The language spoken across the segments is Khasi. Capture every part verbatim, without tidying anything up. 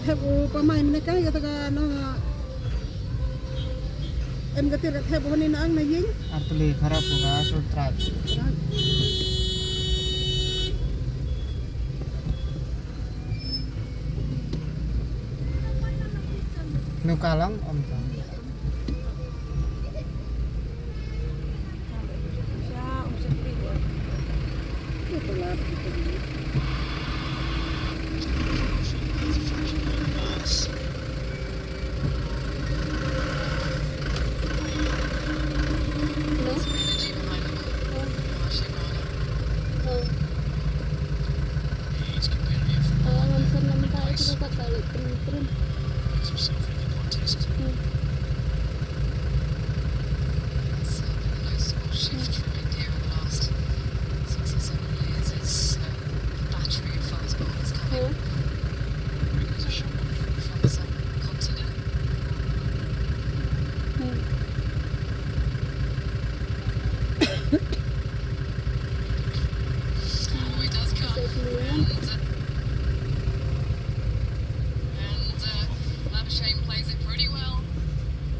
Thep u pamai mene ka ya ta ka na. Em ka tir ka thep u ni na ang na ying. Artuli kharap u ka sutrat. Nu kalang om ka.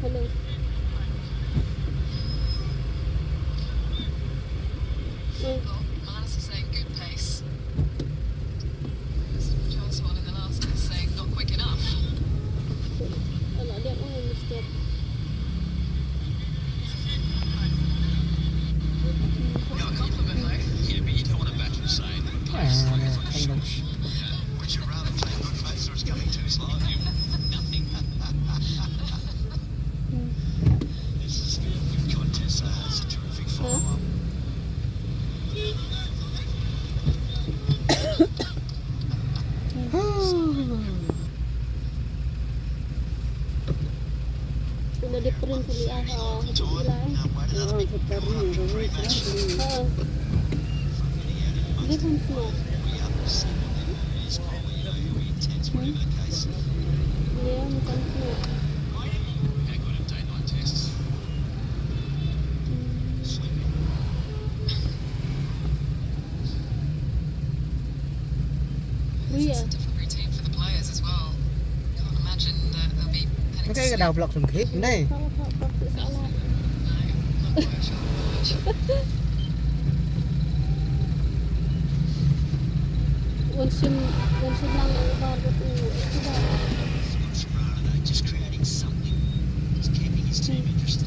Hello. Udah di print kuliah, oh, kuliah. Oh, kita print, kita print. Oh. Dia kan semua. Hmm? Dia macam semua. Hmm. Iya. Ka dei ka daw block sum khih, dei. Wan shim, wan shim lang ubar bad u. Just creating something. Just keeping his team interested.